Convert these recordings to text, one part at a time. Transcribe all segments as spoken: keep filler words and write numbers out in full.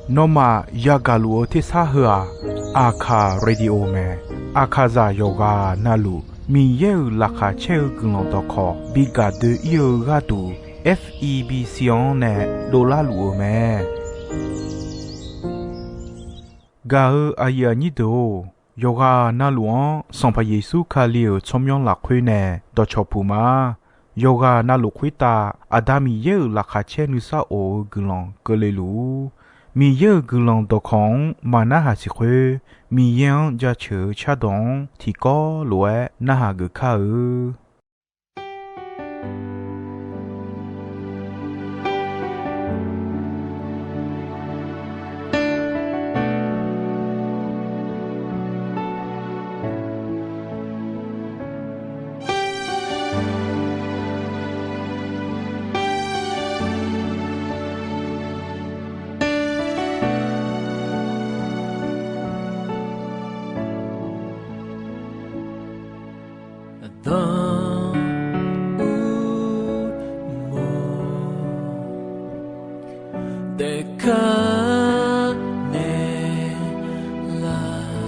Nawmaf yagaq luf-eu tersar heu-aq, Aqkaq Radio mae. Aqkaqzaq yawqghaq navluf Miqyaer-euq laqkhaq caer-eu guiqlanq dawqkawq bi gaq doe-ir-eu gharduq, F E B C-anr nae dovlar luf-eu mae. Gaq-eu aqyuif aqnyir deuq-or, yawqghaq navluf-anr Sanqpaq Yeqsur Kali-euq tsawrmyanr lafkhoer nae dawqcawq puq ma. Yawqghaq navluf khoertav Aqda Miqyaer-euq laqkhaq caer nuisar of-eu guiqlanq keuvle luf-ur. Miqyaer-euq guiqlanq dawqkawq-anr maqnarhaq siq khoer, Miqyaer-anr jaceuq-eu cardawq-anr tiqkawv lof-aer narhaq geuf kar-eu. Aqdan uqmov taef kar naeq lar,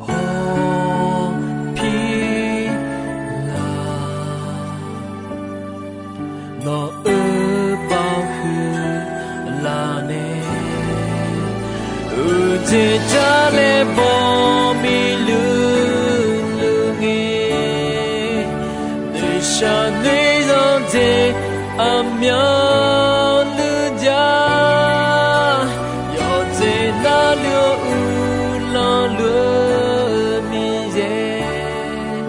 hawpir lar. Nawq-euq baoq huiqlar nae, uqcif jar laer baw miqluq luq ngae, noeqshaq noeqzanq jeq aqmyanluf jar. Yawqjeq navluf-eu uqlanq luf-eu Miqyaer,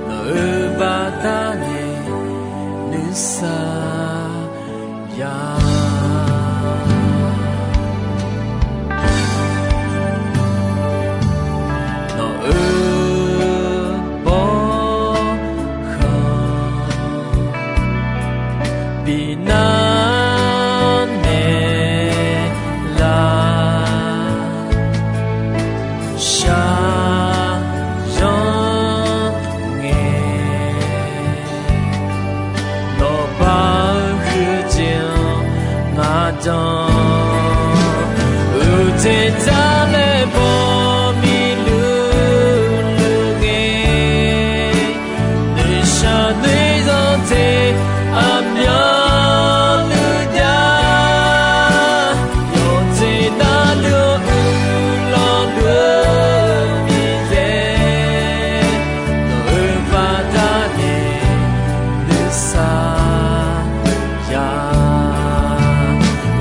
nawq-euq baqda nae nuisar ya. Nawq-euq bawrkhanq binar naeq lar, shaqzanr ngae. Nawq baoq huiqjeq-anr ngaq danq, uqcif jar laer baw miqluq luq ngae, noeqshaq noeqzanq jeq aqmyanluf jar. Yawqjeq navluf-eu uqlanq luf-eu Miqyaer, nawq-euq baqda nae nuisar ya.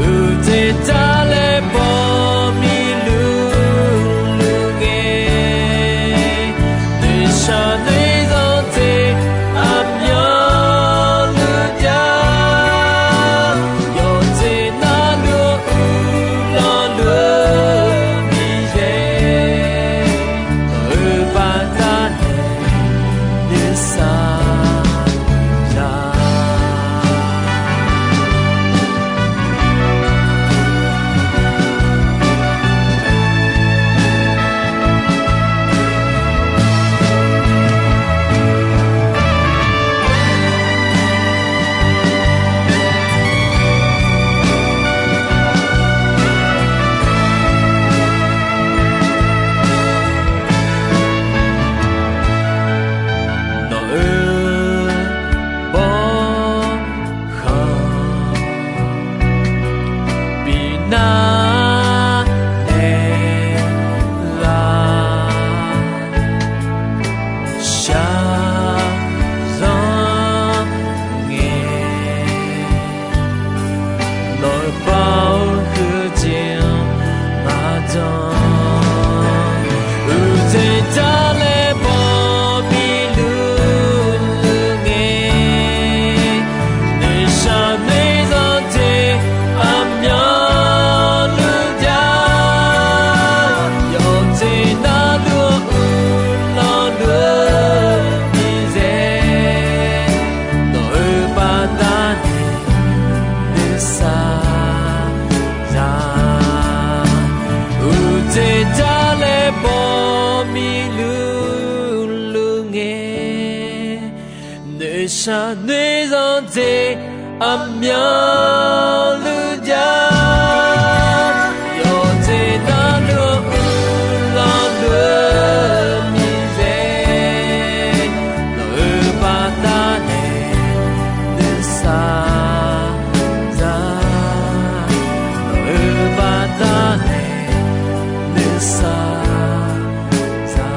Uqcif jar laer baw miqluq luq ngae, noeqshaq noeqzanq jeq aqmyanluf jar. Yawqjeq navluf-eu uqlanq luf-eu Miqyaer, nawq-euq baqda nae nuisar ya. Nawq-euq bawrkhanq binar naeq lar, shaqzanr ngae. Nawq-euq baoq huiqjeq-anr ngaq danq, uqcif jar laer baw miqluq luq ngae, noeqshaq noeqzanq jeq aqmyanluf jar. Yawqjeq navluf-eu uqlanq luf-eu Miqyaer, nawq-euq baqda nae nuisar ya. Uqcif jar laer baw miqluq luq ngae, noeqshaq noeqzanq jeq Aqmyanluf ja, yawqjeq navluf-eu uiqlanq lof-ir-aer, nawq-euq baqdanae nuisar za, nawq-euq baqdanae nuisar za.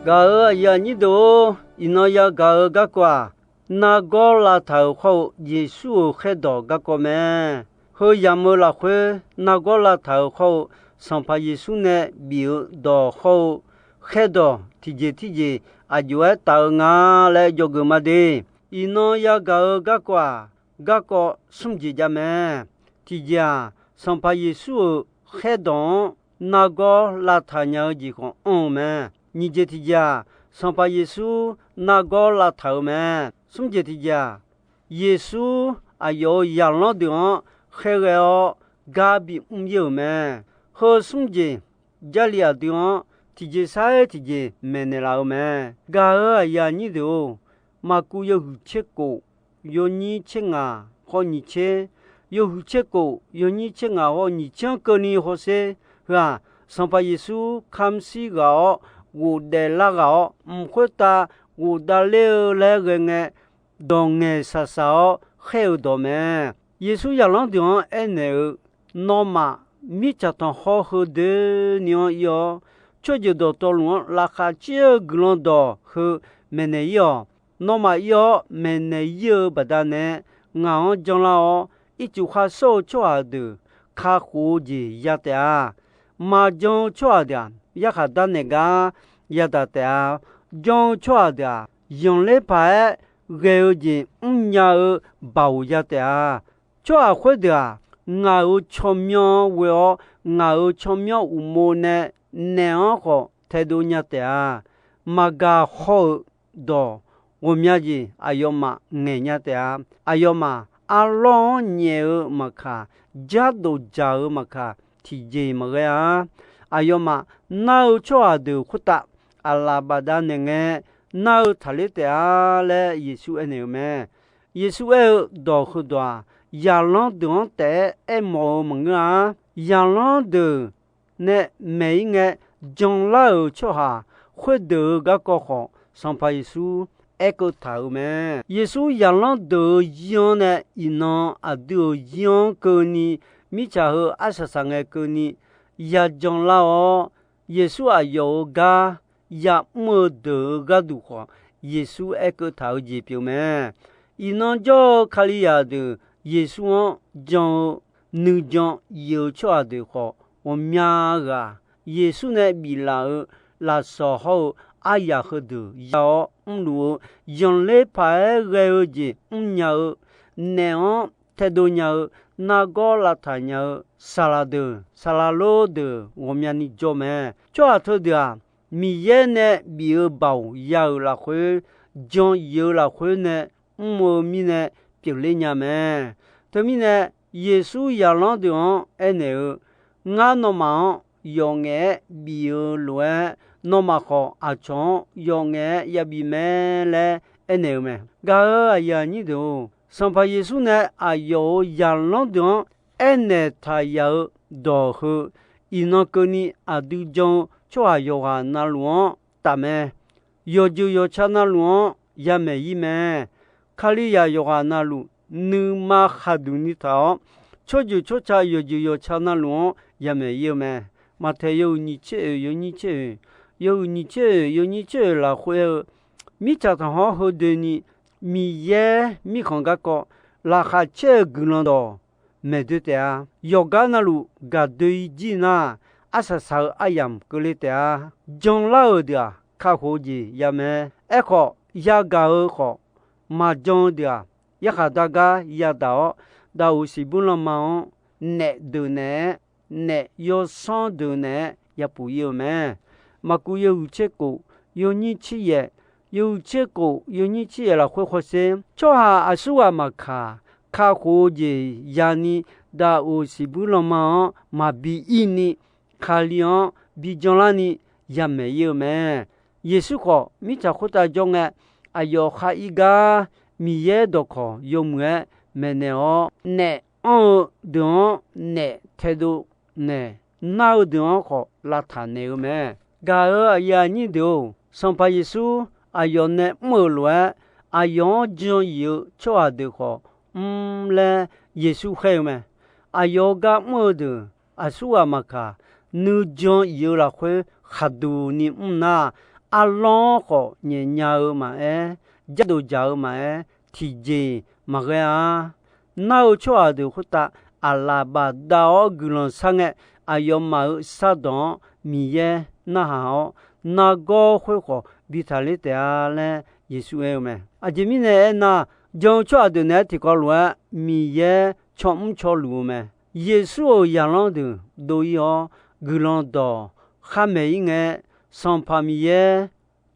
Gaq-euq aqyuif aqnyir deuq-or, iqnan yagaq-eu garkawv-aq, nargawr lavtaq-euq khawr-eu Yeqsur-euq khaerdawq garkawv mae. Heu yamq-eu lafkhoer nargawr lavtaq-euq khawr-eu Sanqpaq Yeqsur nae bif-eu dawq hawr-eu khaerdawq tiqjeq tirjeq aqjox-aer taf-eu nga laer jawrgeuf ma de. Iqnan yagaq-eu garkawv-aq, garkawv smr jeq jav mae. Tiqjeq-aq, Sanqpaq Yeqsur-euq khaerdawq-anr nargawr lavtaq nya-eu jeq khawf anr-eu mae. Nyiq jeq tiqjeq-aq, Sanqpaq Yeqsur nargawr lavtaq-euq mae. Smr jeq tiqjeq-aq, Yeqsur aqyawf-euq zaqlanr deuq-anr khaerghae-awr gar bimr-ir-euq mae. Heu smr jeq Jarlif aqdui-anr tiqjeq sar-aer tiqjeq maeqnaeq laf-eu mae. Gaq-euq aqyuif aqnyir deuq-or, Maqkuv yawhuiq tser kof, yawnyir tser ngaq hawr nyiq tser, yawhuiq tser kof, yawnyir tser ngaq hawr nyiq tser-anr keuvni hawsher. Heu-aq, Sanqpaq Yeqsur kamr shir ghaq-awr ghofdaef lar ghaq-awr, mq khoertav ghofdav ler-eu laer ghae ngae, dawq ngaeq shaqshaq-awr khaer-eu dawq mae. Yeqsur zaqlanr deuq-anr aernaeq-eu, Nawmaf mirtsaq tanqkhawr heudoeni-anr ir-awr, tsawrjeuq dawqtawvluf-anr laqkhaq caer-eu guiqlanq dawq heu maeqnaeq ir-awq. Nawmaf ir-awr maeqnaeq ir-eu baqdanae, ngaq-anr janlar-awr, ircuf kharshawr-eu tsawrhaq deuq kakhof-eu jeq ya taef-a. Maqjan-eu tsawrhaq deuq-aq, yarkhaq darnaeq gar yadaq taef-a. Jan-eu tsawrhaq deuq-aq, zanqler paq-aer ghae-eu jeq mrnya-eu baoq ya taef-a. Tsawrhaq khoerdeuq-aq, ngaq-euq tsawrmyanr ghoe-awr, ngaq-euq tsawrmyanr uqmov nae naef-anr khawf taedov nya taef-a. Maqgaq haw-euq dawq ghawqmya jeq aqyawfmaf ngaeq nya taef-a. Aqyawfmaf arlawr-anr nyaef-eu maqkaq, jardof dzaq-eu maqkaq, tiqjeq maqghae-a. Aqyawfmaf nar-eu tsawrhaq deuq khoertav aqlaf bafdav naeq ngae, nar-eu taqler taef-a laer Yeqsur aernaeq-eu mae. Yeqsur aer-eu dawq heudawq-aq, zaqlanr deuq-anr taef-aer aermawf-eu maqngeur-a. Zaqlanr deuq nae maeq-ir ngae, janlar-euq tsawrhaq khoerdeuq-euq garkawv khawf, Sanqpaq Yeqsur aerkeuv taq-euq mae. Yeqsur zaqlanr deuq-euq zir-anr nae iqnan aqdui-euq zir-anr keuvni, mirtsaq heu arsaq saq ngae keuvni yajan lar-awr, Yeqsur aqyawf-euq gar ya'mr-eu deuq-euq gharduq khawf, Yeqsur aerkeuv taq-eu jeq pyeuf mae. Iqnan jawr-eu Kalizaq deuq Yeqsur-anr jan-eu nuijan iq-eu tsawrhaq deuq khawf, ghawqmya ghaq Yeqsur nae biflaf-euq lafsawq hawr-eu aryaq heudeuq ya-awr mrluf-eu, zanqler paq-aer ghae-eu jeq mrnya-eu, naef-anr taedov nya-eu, nargawr lavtaq nya-eu, saqlaq deuq, saqlaq lor deuq ghawqmyani jawr mae. Tsawrhaq teudeuq-aq, Miqyaer nae bif-eu baoq ya-euq lafkhoer, jan iq-eu lafkhoer nae mr-eu mirnae pyeufler nya mae. Teumirnae, Yeqsur zaqlanr deuq-anr aernaeq-eu, Ngar nawmaf-anr yawf ngaef-aer bif-eu lof-aer, nawmaf khawf aqcawq-anr yawf ngaef-aer yabif mae laer aernaeq-eu mae. Gaq-euq aqyuif aqnyir deuq-or, Sanqpaq Yeqsur nae aqyawf-euq zaqlanr deuq-anr aernaeq taq yaf-eu dawq heu, iqnan keuvni aqdui jan-eu tsawrhaq yawqghaq navluf-anr taf mae. Yawqjeuq yawqtsa navluf-anr yamaeq ir mae. Kalizaq yawqghaq navluf nuima khaqduq ni taq-awr, tsawrjeuq tsawrca yawqjeuq yawqtsa navluf-anr yamaeq ir-eu mae. Maqtaeq yawhuiq nyiq tser oeq yawnyir tser oeq, yawhuiq nyiq tser oeq yawnyir tser oeq lafkhoer-eu, mirtsaq tanqkhawr heudoeni Miqyaer mirkhanq garkawv laqkhaq caer-eu guiqlanq dawq maeqdoe taef-a. Yawqgar navluf gaqdoe-ir jir nar, arsaq saq-eu aryamq keuvle taef-a. Janlar-euq deuq-aq, kakhof-eu jeq ya mae. Aerkhawf, yagaq-eu khawf, maqjan-eu deuq-aq, yarkhaq dar gar yadaq-awr, daqoq siqbur lanma-anr naef deuq naeq-aer, naef yawsanr deuq naeq-aer yapuf ir-eu mae. Maqkuv yawhuiq tser kof, yawnyir tser yaef, yawhuiq tser kof yawnyir tser yaef lafkhoer hawsher, tsawrhaq aqsurghaq maqkaq, kakhof-eu jeq yani, daqoq siqbuir lanma-anr maqbi ir ni, Kali-anr bi janlarni yamaeq ir-eu mae. Yeqsur khawf, mirtsaq khoertav jawr ngae, aqyawf khar ir gar Miqyaer dawqkawq yawmuiq-aer maeqnaeq-awr, naef anr-eu deuq-anr naef taedov naeq, nar-eu deuq-anr khawf lavtaq naeq-eu mae. Gaq-euq aqyuif aqnyir deuq-or, Sanqpaq Yeqsur aqyawf nae mr-euq lof-aer, aqyawf-anr jan-ir-eu tsawrhaq deuq khawf mr laer Yeqsur khaer-eu mae. Aqyawf-eu gar mr-eu deuq aqsurghaq maqkaq, nuijan-ir-eu lafkhoer khaqduq ni mr nar, arlawr-anr khawf nyaefnya-eu maqaer, jardov dzaq-eu maqaer, tiqjeq maqghae-a. Nar-eu tsawrhaq deuq khoertav aqlaf bafdav-awr guiqlanq shar ngae, aqyawfmaf-euq shardawq-anr Miqyaer narhaq-awr, nargawr khoerkhawf bi taqler taef-a laer Yeqsur aer-eu mae. Aqjeq mirnae aernar, jan-eu tsawrhaq deuq naeq-aer tiqkawv lof-aer Miqyaer cawmr cawluf-eu mae. Yeqsur-euq zaqlanr deuq dov-ir-awr, guiqlanq dawq khar maeq-ir ngae, Sanqpaq Miqyaer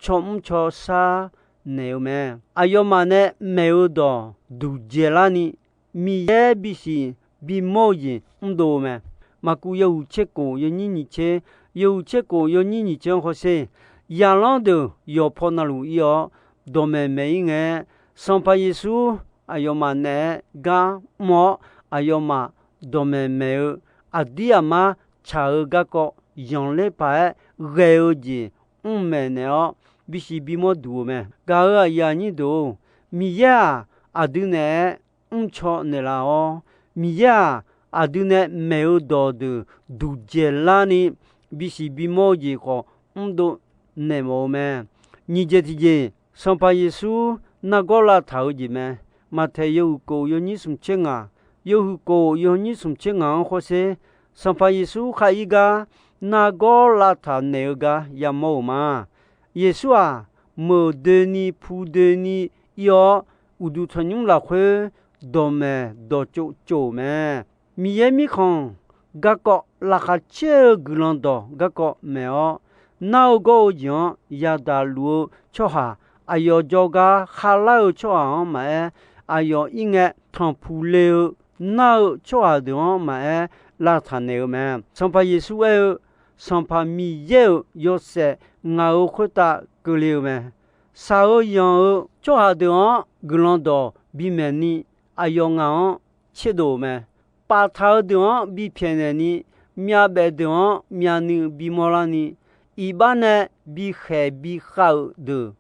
cawmr cawshar naeq-eu mae. Aqyawfmaf nae maeq-eu dawq duqdzaeq larni, Miqyaer bisiq bimawr-eu jeq mrdov-eu mae. Maqkuv yawhuiq tser kof yawnyir nyiq tser, yawhuiq tser kof yawnyir nyiq tser-anr hawsher. Zaqlanr deuq yawqpaw navluf ir-awr, dawqmaeq maeq-ir ngae, Sanqpaq Yeqsur aqyawfmaf naeq-aer gar mr-awr, aqyawfmaf dawqmaeq maeq-eu, aqdir aqmar tsaq-eu garkawv zanqler paq-aer ghae-eu jeq mr maeqnaeq-awr, bisiq bimawr duq-eu mae. Gaq-euq aqyuif aqnyir deuq-or, Miqyaer-aq, aqdui naeq-aer mrcaw naeqlaf-awr, Miqyaer-aq, aqdui nae maeq-eu dawqdeuq duqdzaeq larni, bisiq bimawr-eu jeq khawf mrdov naeq mawf-eu mae. Nyiq jeq tiqjeq, Sanqpaq Yeqsur nargawr lavtaq-eu jeq mae. Maqtaeq yawhuiq kof yawnyir smq tser ngaq, yawhuiq kof yawnyir smq tser ngaq-anr hawsher. Sanqpaq Yeqsur khar ir gar nargawr lavtaq naeq-eu gar yamawr-euq ma. Yeqsur-aq, meuq doeni pu doeni ir-awr, uqduq tanqnymr lafkhoer dawqmaeq dawqtsov tsov-euq mae. Miqyaer mirkhanq garkawv laqkhaq caer-eu guiqlanq dawq garkawv maeq-awr, nar-eu gawr-eu jeq-anr yadaq luf-eu tsawrhaq, aqyawf jawrgar kharlar-eu tsawrhaq-anr maqaer, aqyawf ir ngae tanqpuq le-eu nar-eu tsawrhaq deuq-anr maqaer, lavtaq naeq-eu mae. Sanqpaq Yeqsur aer-eu, Sanqpaq Miqyaer-euq yawshaef ngaq-euq khoertav keuvle-eu mae. Shaq-eu yanq-eu tsawrhaq deuq-anr guiqlanq dawq bimaeq ni, aqyawf ngaq-anr tserdov-euq mae. Paftaq-eu deuq-anr bipyaeq naeq ni, myavbaef deuq-anr myavnuiv bimawr larni, iqbax nae bikhaeq bikhav-euq deuq,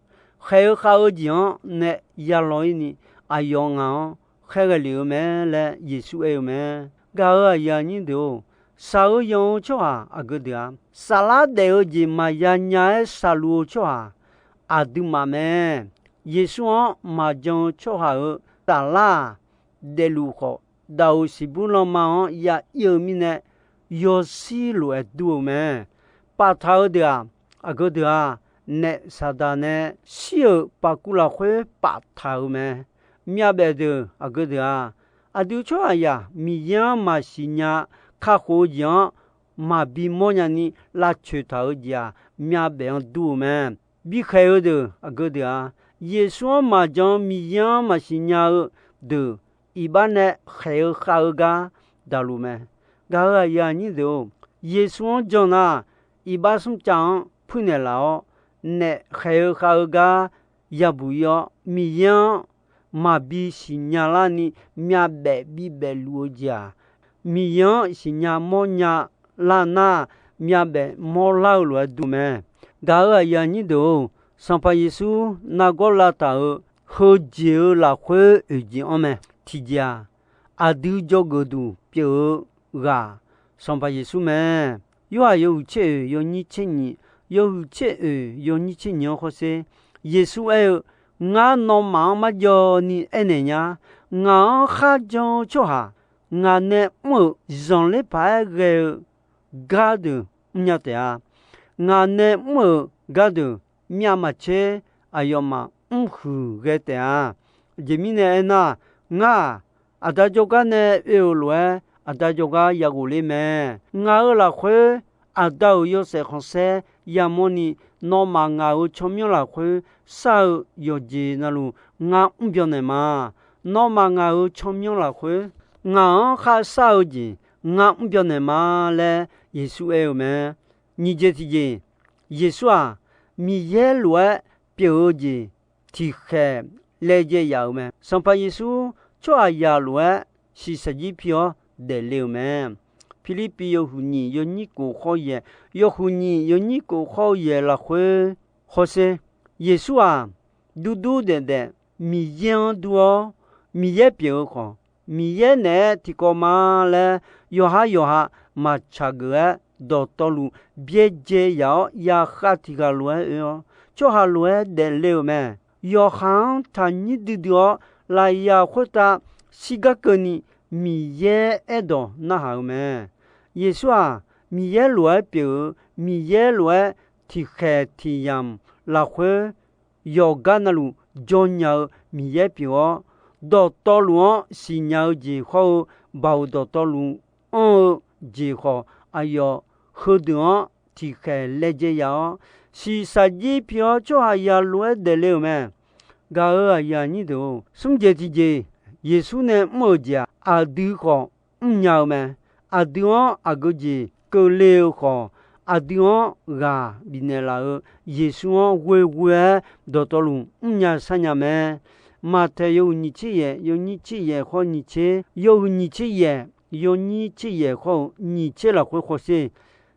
khaeq-eu khav-eu jeq-anr nae yalawq-ir ni, aqyawf ngaq-anr khaerghae lef-eu mae laer Yeqsur aer-eu mae. Gaq-euq aqyuif aqnyir deuq-or, shaq-eu yanq-eu tsawrhaq aqgeu deuq-aq, saflar daef-eu jeq maqya nya-aer shaqluf-eu tsawrhaq aqduimaf mae. Yeqsur-anr maqjan-eu tsawrhaq-euq saflar-aq, daefluf khawf, daqoq siqbur lanma-anr ya ir-eu mirnae, yawshir lof-aer dur-eu mae. Paftaq-eu deuq-aq, aqgeu deuq-aq, naef saqdaq nae shir-euq pafkuv lafkhoer paftaq-euq mae. Myavbaef deuq aqgeu deuq-aq, aqdui tsawrhaqzaq Miqyaer-anr maqsiq nya kakhof-eu jeq-anr maqbi mawrnya ni lavcoeq taq-eu jeq-aq, myavbaef-anr dur-eu mae. Bikhaeq-eu deuq aqgeu deuq-aq, Yeqsur-anr maqjan Miqyaer-anr maqsiq nya-eu deuq, iqbax nae khaeq-eu khav-eu gar daqluf mae. Gaq-euq aqyuif aqnyir deuq-or, Yeqsur-anr jan nar, iqbax smrcav-anr puirnaeq laf-awr, naef khaeq-eu khav-eu gar yabuq-ir-awr, Miqyaer-anr maqbi siqnya larni myavbaef bibaef luf-eu jeq-aq, Miqyaer-anr siqnya mawrnya lar nar, myavbaef mawrlar-eu lof-aer dur mae. Gaq-euq aqyuif aqnyir deuq-or, Sanqpaq Yeqsur nargawr lavtaq-euq heujeq-eu lafkhoer oeq jeq-anr mae. Tiqjeq-aq, aqdui dzawgeuf duq pyeuf-eu ghaq Sanqpaq Yeqsur mae. Yorhaq yawhuiq tser oeq yawnyir tser nyiq, yawhuiq tser oeq yawnyir tser nyiq-anr hawsher. Yeqsur aer-eu, Ngar nawmaf-anr marjawv ni aernaeq nya. Ngaq-anr kharjan-eu tsawrhaq, ngaq nae mr-euq zanqler paq-aer ghae-eu gardeuq mrnya taef-a. Ngaq nae mr-euq gardeuq myav maqtser, aqyawfmaf mrhuiq ghae taef-a. Aqjeq mirnae aernar, ngar-aq, Aqda jawrgar nae oe-euq lof-aer, Aqda jawrgar ya ghofler mae. Ngaq-euq lafkhoer Aqda-euq yawshaef khanqsaer yamawrni, nawmaf ngaq-euq tsawrmyanr lafkhoer shar-eu yawqjeq navluf ngar mrbyan naeq ma. nawmaf ngaq-euq tsawrmyanr lafkhoer ngaq-anr kharshar-eu jeq ngar mr byannaeq ma laer Yeqsur aer-eu mae. Nyiq jeq tiqjeq, Yeqsur-aq, Miqyaer lof-aer pyeuf-eu jeq tiqkhaeq laejae yaf-euq mae. Sanqpaq Yeqsur tsawrhaqzaq lof-aer shiqshaq jir pi-awr daefle-euq mae. Pirlirpiv yawhuiq nyiq yawnyir kof khawr yaeq, yawhuiq nyiq yawnyir kof khawr yaeq lafkhoer hawsher. Yeqsur-aq, durdur daefdaef Miqyaer-anr dur-awr, Miqyaer pyeuf-eu khawf, Miqyaer naeq-aer tiqkawv ma laer yawqhar yawqha maqtsaq geuf-aer, dawqtawvluf byaerdzae yaf-awr, yaqkhav tiq ghaq lof-aer oe-awr, tsawrhaq lof-aer daefle-euq mae. Yawqha-anr taqnyir duidui-awr, lafyaq khoertav shirgar keuvni Miqyaer aerdawq narhaq-eu mae. Yeqsur-aq, Miqyaer lof-aer pyeuf-eu, Miqyaer lof-aer tiqkhaeq tiq yamq lafkhoer yawqgar navluf jawrnya-eu Miqyaer pyeuf-awr, dawqtawvluf-anr siqnya-eu jeq hawr-eu, baoq dawqtawvluf anr-eu jeq khawf, aqyawf heudeuq-anr tiqkhaeq laejae yaf-awr, shiqshaq jir pi-awr tsawrhaqzaq lof-aer daefle-euq mae. Gaq-euq aqyuif aqnyir deuq-or, smr jeq tiqjeq, Yeqsur nae mr-euq jeq-aq, aqdui khawf mrnya-eu mae. Aqdui-anr aqgeu jeq keuvle-eu khawf, aqdui-anr ghaq bifnaeq laf-euq Yeqsur-anr ghoeghoe-aer dawqtawvluf mrnya sharnya mae. Maqtaeq yawhuiq nyiq tser yaeq, yawnyir tser yaeq khawr nyiq tser, yawhuiq nyiq tser yaeq, yawnyir tser yaeq khawr-eu nyiq tser lafkhoer hawsher.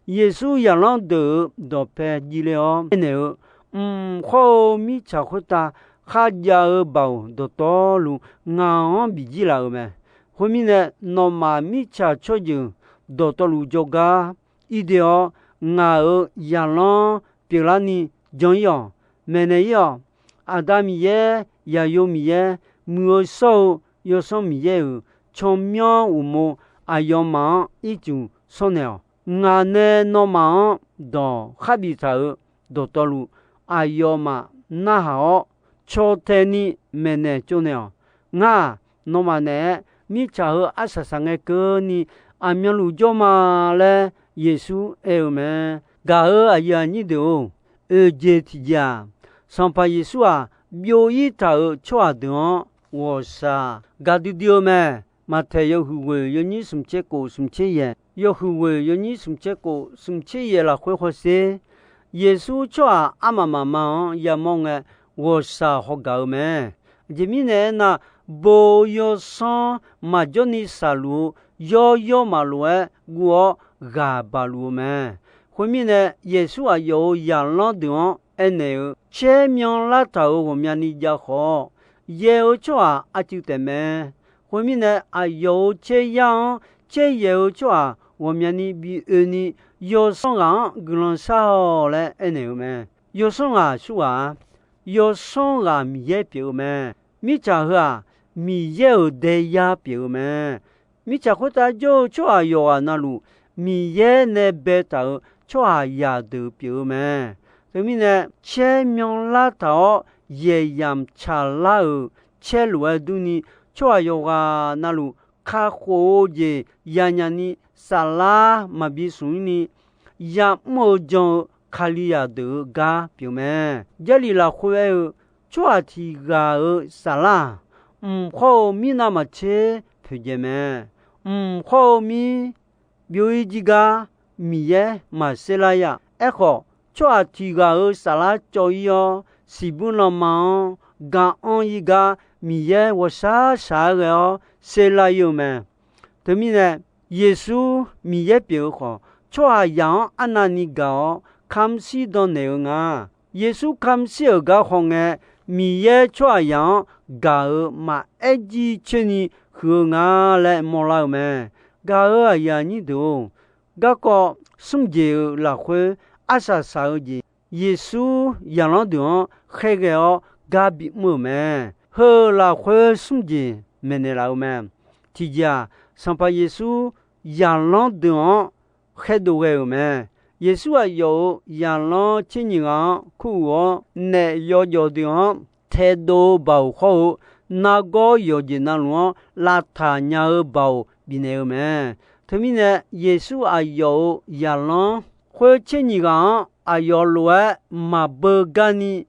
Yeqsur zaqlanr deuq-euq dawqpae jiv le-awr aernaeq-eu, Mq khawr-eu mirtsaq khoertav kharjav-eu baoq dawqtawvluf ngaq-anr bijir laf-euq mae. Khoermirnae, nawmaf mirtsaq tsawrjeuq dawqtawvluf jawrgar irdeuv-awr, ngaq-euq zaqlanr pyeuflarni jan-ir-awq, maeqnaeq-ir-awq. Aqda Miqyaer, Zaqyo Miqyaer, Muiq-eu Shawr-eu Yawsanr Miqyaer-euq tsawrmyanr uqmov aqyawfmaf-anr ircuf shawrnaeq-awq. Ngaq nae nawmaf-anr dawq kharbif taq-euq dawqtawvluf, aqyawfmaf narhaq-awr caw tae ni maeqnaeq tsovnaeq-awq. Ngar-aq, nawmaf naeq-aer mirtsaq heu arsaq saq ngae keuvni aqmyanluf jawr ma laer Yeqsur aer-eu mae. Gaq-euq aqyuif aqnyir deuq-or, oeq jeq tiqjeq-aq, Sanqpaq Yeqsur-aq, byov-ir taq-euq tsawrhaq deuq-anr ghawqshaq gaqdui dui-eu mae. Maqtaeq yawhuiq ghoeq yawnyir smq tser kof smq tser yaeq, yawhuiq ghoeq yawnyir smq tser kof smq tser yaeq lafkhoer hawsher. Yeqsur tsawrhaq armaf mafma-anr yamawr ngae, ghawqshaq hawgaq-eu mae. Aqjeq mirnae aernar, bo yawsanr maqjawr ni shaqluf-eu yawr yawr maqlof-aer guv-awr ghaq baq luf-eu mae. Khoermirnae, Yeqsur aqyawf-euq zaqlanr deuq-anr aernaeq-eu, Caer myanlar taq-euq ghawqmyani jav khawf, yaeq-eu tsawrhaq arcuiv taef mae. Khoermirnae, aqyawf-euq caeryar-anr caeryaeq-eu tsawrhaq ghawqmyani bi oeni, yawsanr ghaq-anr guiqlanq shar-awq laer aernaeq-eu mae. Yawsanr ghaq aqsurghaq-a. Yawsanr ghaq Miqyaer pyeuf-eu mae. Mirtsaq heu-aq, Miqyaer-euq daeyar pyeuf-eu mae. Mirtsaq khoertav jawr-eu tsawrhaq yawqghaq navluf, Miqyaer nae baetaq-euq tsawrhaqzaq deuq pyeuf-eu mae. Teumirnae, caer myanlar taq-awr yaeq yamq tsaqlar-euq caer lof-aer durni, tsawrhaq yawqghaq navluf kakhof-eu jeq yanyaf ni, saflar maqbi smq-ir ni, ya'mr-eu jan-eu Kalizaq deuq-euq gar pyeuf mae. Jarlif lafkhoer aer-eu, tsawrhaq tiq ghaq-euq saflar-aq, mq khawr-eu mirnav maqtser poeqdzaeq mae. Mq khawr-eu mir byov-ir jir gar Miqyaer maqser lar-a. Aerkhawf, tsawrhaq tiq ghaq-euq saflar cawv-ir-awr, siqbuir lanma-anr ga anr-ir gar Miqyaer ghawqshaq shaq-aer ghae-awr ser lar-ir-eu mae. Teumirnae, Yeqsur Miqyaer pyeuf-eu khawf, tsawrhaqzaq-anr arnavni gaq-awr kamq shir dan naeq-eu nga. Yeqsur kamq shir-euq gar hawngae, Miqyaer tsawrhaqzaq-anr gaq-euq maqaer jircoer ni huiq-eu nga laer mawrlar-eu mae. Gaq-euq aqyuif aqnyir deuq-or, garkawv smr jeq-euq lafkhoer arsaq saq-eu jeq, Yeqsur zaqlanr deuq-anr khaerghae-awr gar bimr-euq mae. Heu-euq lafkhoer smr jeq maeqnaeq laf-eu mae. Tiqjeq-aq, Sanqpaq Yeqsur zaqlanr deuq-anr khaerdov ghae-euq mae. Yeqsur aqyawf-euq zaqlanr tser nyiq ghaq-anr kuruiq-awr, naef yawjawf deuq-anr taedov-eu baoq hawr-eu, nargawr yawqjeq navluf-anr lavtaq nya-eu baoq bifnaeq-eu mae. Teumirnae, Yeqsur aqyawf-euq zaqlanr khoer tser nyiq ghaq-anr aqyawf lof-aer maqbeu garni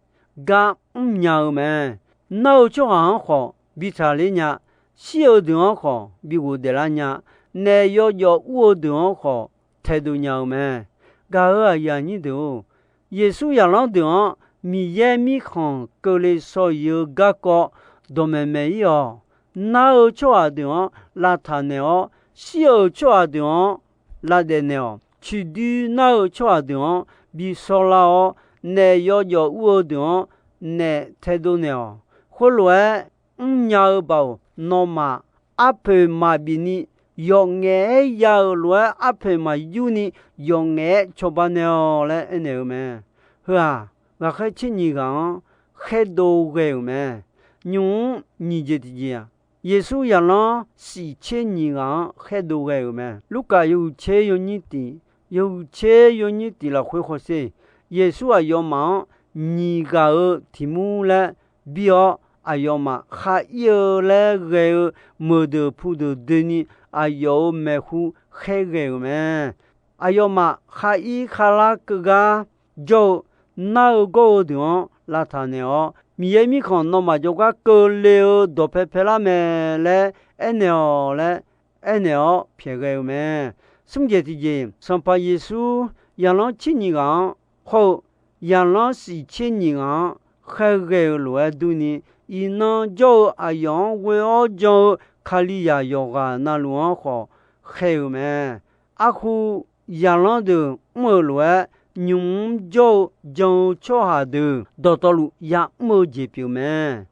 gar mrnya-eu mae. Nar-eu tsawrhaq-anr khawf, bi taqler nya. Shir-eu deuq-anr khawf bi ghofdaef lar nya. Naef yawjawf ur-eu deuq-anr khawf taedov nya-eu mae. Gaq-euq aqyuif aqnyir deuq-or, Yeqsur zaqlanr deuq-anr Miqyaer mirkhanq keuvle shaw-ir-eu garkawv dawqmaeq maeq-ir-awq. Nar-eu tsawrhaq deuq-anr lavtaq naeq-awr, shir-euq tsawrhaq deuq-anr lavdaef naeq-awq. Ciqdui nar-eu tsawrhaq deuq-anr bi shawrlar-awr, naef yawjawf ur-eu deuq-anr naef taedov naeq-awq. Khoerlof-aer, mrnya-eu baoq nawmaf arpoeq maqbif ni yawf ngaef-aer ya-euq lof-aer, arpoeq maqyur ni yawf ngaef-aer cawba naeq-awq laer aernaeq-eu mae. Heu-aq, ghaqkhaer tser nyiq ghaq-anr khaerdov ghae-euq mae. Nymq-mr nyiq jeq tiqjeq-aq, Yeqsur zaqlanr shif tser nyiq ghaq-anr khaerdov ghae-euq mae. Lurkaf yawhuiq tser yawnyir tiq, yawhuiq tser yawnyir tiq lafkhoer hawsher, Yeqsur aqyawfmaf-anr nyiq ghaq-euq tiq mur laer bir-awr, aqyawfmaf khar ir-eu laer ghae-eu meuqdeuq pudeuq doeni, aqyawf-euq maeqhu khaerghae-euq mae. Aqyawfmaf khar ir kharlar keuv gar jawr-eu nar-eu gawr-eu deuq-anr lavtaq naeq-awr, Miqyaer mirkhanq nawmaf jawrgar keuvle-eu dawqpae paelar mae laer aernaeq-awq laer aernaeq-awr pyaeqghae-eu mae. Smr jeq tiqjeq, Sanqpaq Yeqsur zaqlanr tser nyiq ghaq-anr hawr-eu zaqlanr shif tser nyiq ghaq-anr khaerghae-eu lof-aer durni, iqnan jawr-eu aqyawf-anr ghoe-awr jan-eu Kalizaq yawqghaq navluf-anr khawf khaer-eu mae. Arhu zaqlanr deuq mr-euq lof-aer, nymq-mr jawr-eu jan-eu tsawrhaq deuq dawqtawvluf ya'mr-eu jeq pyeuf mae.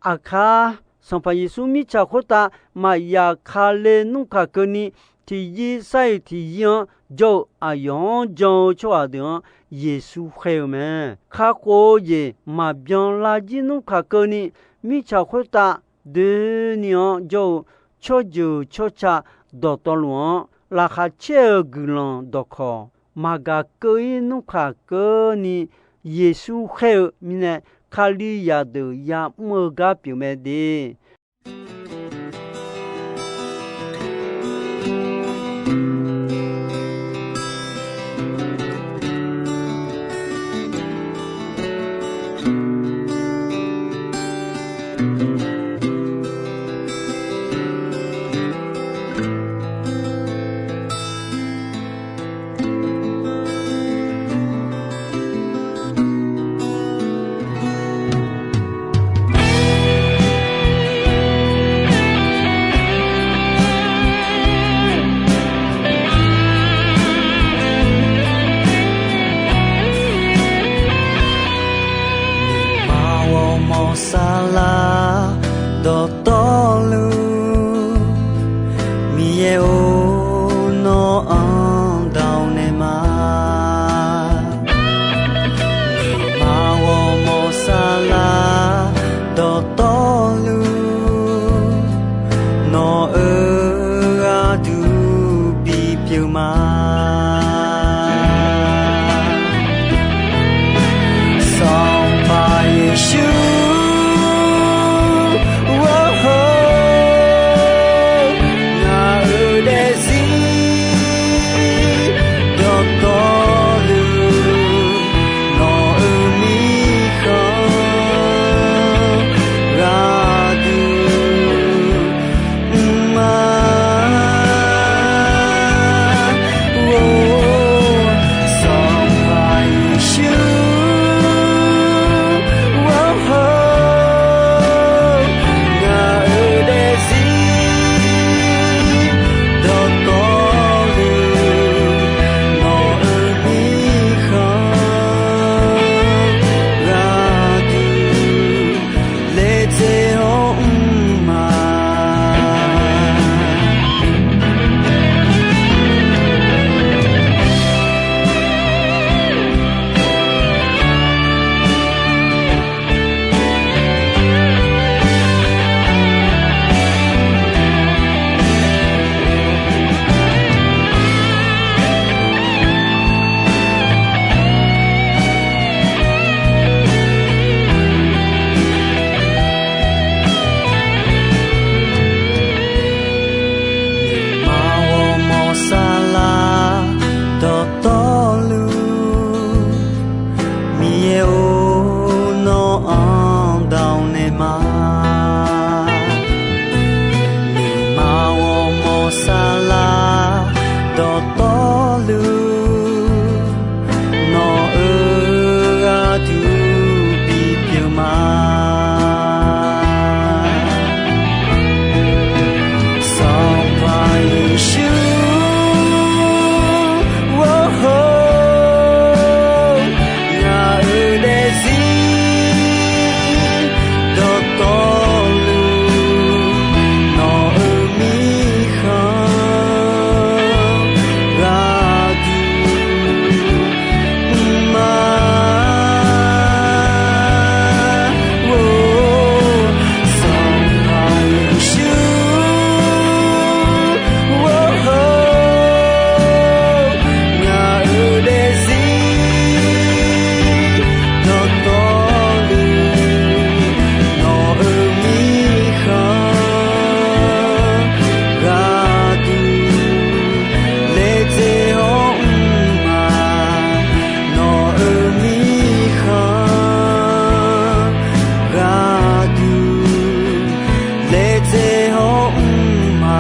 Aqkar, Sanqpaq Yeqsur mirtsaq khoertav maqyaf kale nmr kaq keuvni, tiqyir sar-iq tiqyir-anr jawr-eu aqyawf-anr jan-eu tsawrhaq deuq-anr Yeqsur khaer-eu mae. Kakhof-eu jeq maqbyan lar jir nmr kaq keuvni, mirtsaq khoertav doeni-anr jawr-eu tsawrjeuq tsawrca dawqtawvluf-anr laqkhaq caer-eu guiqlanq dawqkawq maqgaq keuv-ir nmr kaq keuvni, Yeqsur khaer-eu mirnae, Kalizaq deuq ya'mr-eu gar pyeuf mae de. Maq ghawrmawr saflar dawqtawvluf, Miqyaer-or, nawr-anr dawq naeq ma. Maq ghawrmawr saflar dawqtawvluf, nawq-euq gharduq bipyeuf ma. Sanqpaq Yeqsur, ngaq-euq daefzir dawqtawvluf, nawq-euq mirkhanq gharduq mr ma. luf, nawq-euq gharduq bipyeuf ma. Sanqpaq Yeqsur, ngaq-euq daefzir dawqtawvluf, nawq-euq mirkhanq gharduq mr ma. Sanqpaq Yeqsur, ngaq-euq daefzir dawqtawvluf, nawq-euq mirkhanq gharduq laejae hawr mr ma. Nawq-euq mirkhanq gharduq laejae hawr mr ma.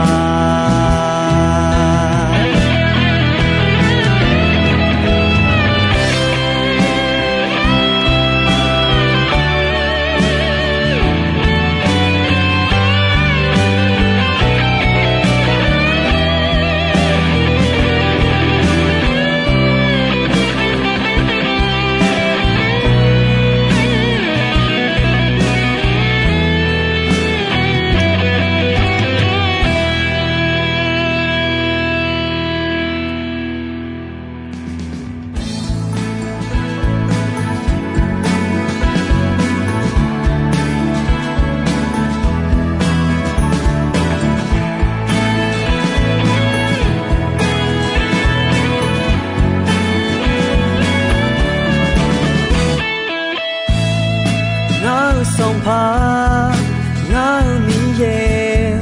Ngar-eu Sanqpaq, ngar-eu Miqyaer,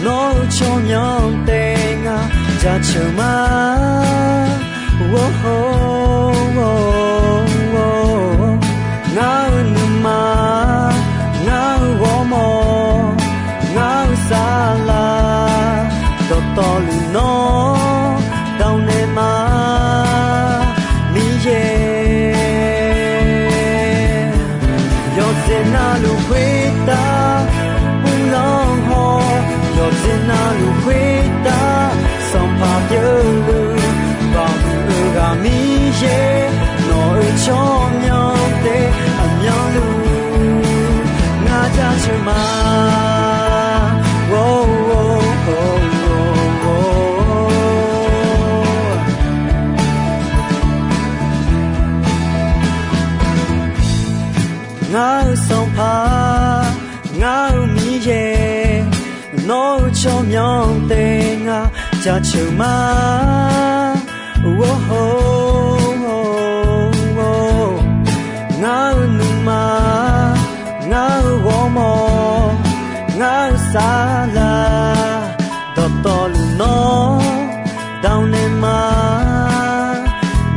nawr-eu tsawrmyanr taef ngar jaceuq ma. Ngar-eu nuima, ngar-eu ghawrmawr, ngar-eu saflar, dawqtawvluf nawr dawqnaeq ma. Miqyaer, yawqjeq navluf khoertav uvlanr haw, yawqjeq navluf khoertav Sanqpaq pyeufluf, Baoq huiq-eu ghaq Miqyaer, nawq-euq tsawrmyanr taef aqmyanluf ngar jaceuq ma. Ngar-eu Sanqpaq, ngar-eu Miqyaer, nawr-eu tsawrmyanr taef ngar jaceuq ma. Ngar-eu nuima, ngar-eu ghawrmawr, ngar-eu saflar, dawqtawvluf nawr dawqnaeq ma.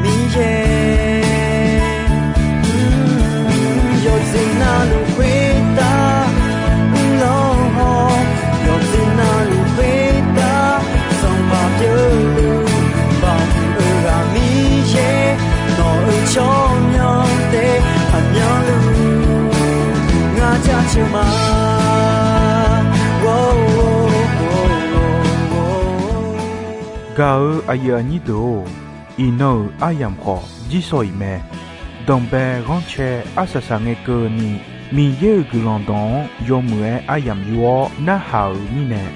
Miqyaer, yawqjeq navluf khoertav uvlanr haw, yawqjeq navluf khoertav Sanqpaq pyeufluf, Baoq huiq-eu ghaq Miqyaer, nawq-euq tsawrmyanr taef aqmyanluf ngar jaceuq ma. Gaq-eu aqyuif aqnyir deuq-or, iqnan-euq aryamq khawf jirsawq iq mae. Danqbae ghanrcae arsaq saq ngae keuvni, Miqyaer-euq guiqlanq dawq-anr yawmuiq-aer aryamq yur-awr narhaq-euq mirnae,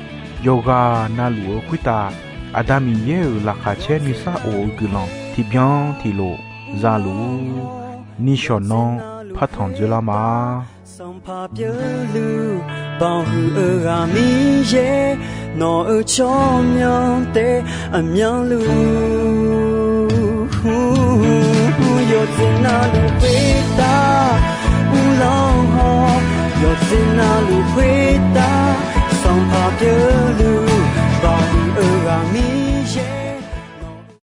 yawqghaq navluf-eu khoertav Aqda Miqyaer-euq laqkhaq caer nuisar of-eu guiqlanq tiqbyan tiqlof za luf-ur. Nishawq nanr partanq dzoerlar ma. Sanqpaq pyeufluf, Baoq huiq-eu ghaq Miqyaer, nawq-euq tsawrmyanr taef aqmyanluf, yawqjeq navluf